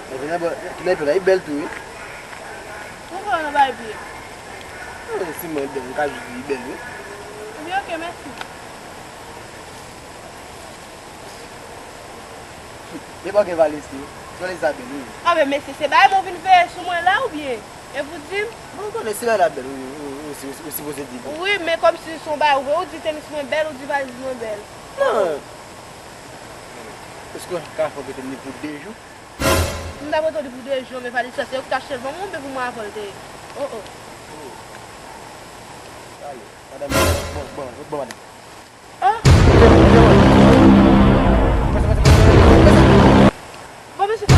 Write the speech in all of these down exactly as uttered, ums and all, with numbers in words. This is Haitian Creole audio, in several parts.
Mwen vin anba, vin anba la, li bèl tou, wi. Mwen kwè nan bay pye. Oh, si mwen bèl, m ka jis di li bèl, wi. Ebyen, oke, mèsi. E pa gen valiz li. Valiz la bèl, wi. A, men mesye, se bagay mwen vin veye sou mwen la, oubyen? E pou di m? Mwen konnen se bagay la bèl, wi, wi, wi, wi, wi, wi, sipoze di. Wi, men kòmsi se yon bagay, ou vle, ou di tenis mwen bèl, ou di valiz mwen bèl. Non. Èske w ka fè w prete m li pou de jou? M ta prete w li pou de jou, men valiz sa, se ou ki t achte l ban mwen, oubyen pou mwen avè w te ye? Oh, oh. Ale, madanm, bon, bon, bon, madanm. Oh! Bon, mesye, sa.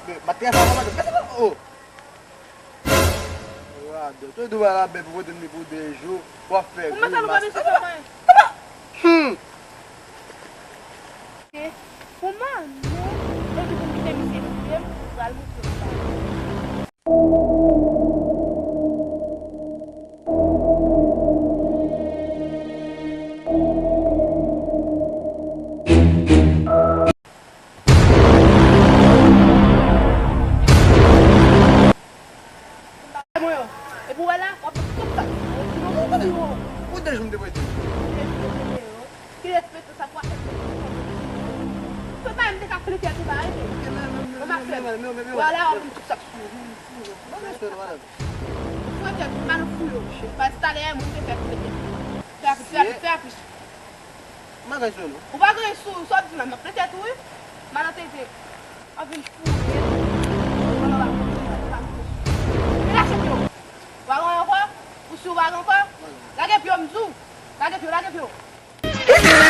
Men, maten sa, madanm, mesye, oh! Radòt, ou di w a la bèl pou pote m li pou de jou, w ap fè gri mas. Ou mèt al ou pa mesye sa, mwen. Hmm. Kòman non? Epi pou m kite misye fouye m, m pral montre l sa. Mwen yo. Epi w wè la, w ap tout sa. Ou de jou m te prete. Ki respè sa pou afè. Se pa m te ka plete tou ba. Ou ma fè. Wala, w ap tout sa. Fwete, mal fou yo. Pas talè moun te fè plete. Fè apis, fè apis, fè apis. M pa gen sou nou. Ou pa gen sou, sa w di la, m ap plete tou wi. Malentete. W ap vin fou. Relache pye w. Ou pa gen ankò? Ou si ou pa gen ankò? Lage pye w, m di w. Lage pye w, lage pye w.